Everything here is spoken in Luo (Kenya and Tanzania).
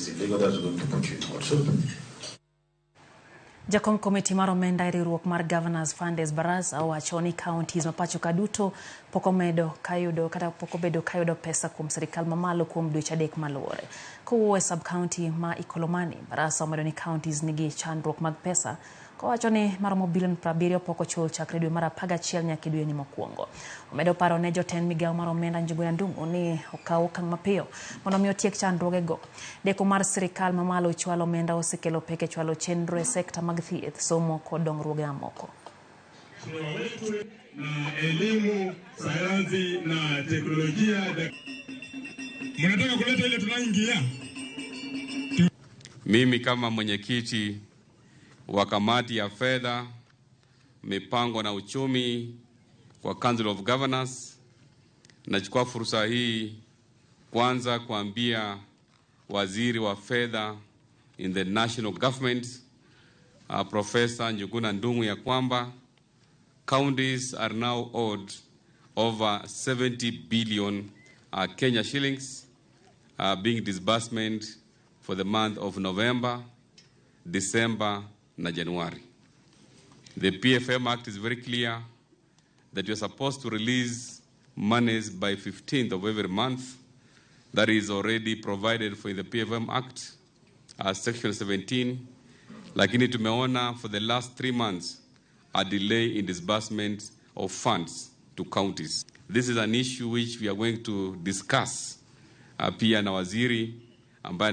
is illegal, that's going to put you in hot soup. Jakom komiti mar omenda e riwruok mar Governors Funds Baraza owacho ni counties ma pacho ka duto pok omedo kayudo kata pok obedo kayudo pesa kuom sirikal mamalo kuom dweche 3 maluwore. Kowuoyo e sub-county ma Ikolomani, Barasa omedo ni counties nigi chandruok mag pesa kowacho ni maromo bilion 70 pok ochul chakre dwe mar 11 nyaka dwe ni mokwongo. Omedo paro ne jotend migawo mar omenda Njuguna Ndung'u ni okaw okang' mapiyo mondo mi otiek chandruogego. Deko mar sirikal mamalo chwalo omenda osekelo pek e chwalo chenro e sekta mag thieth, somo kod dongruoge mamoko. Na elimu, sayansi na teknolojia. Mnataka kuleta ile tunaingia. Mimi kama mwenyekiti wa kamati ya fedha, mipango na uchumi kwa Council of Governors, nachukua fursa hii kwanza kuambia waziri wa fedha in the national government, Professor Njuguna Ndung'u ya kwamba counties are now owed over 70 billion Kenya shillings, being disbursement for the month of November, December na January. The PFM Act is very clear that you're supposed to release monies by 15th of every month. That is already provided for in the PFM Act, Section 17. Lakini tumeona for the last 3 months a delay in disbursement of funds to counties. This is an issue which we are going to discuss pia na waziri ambaye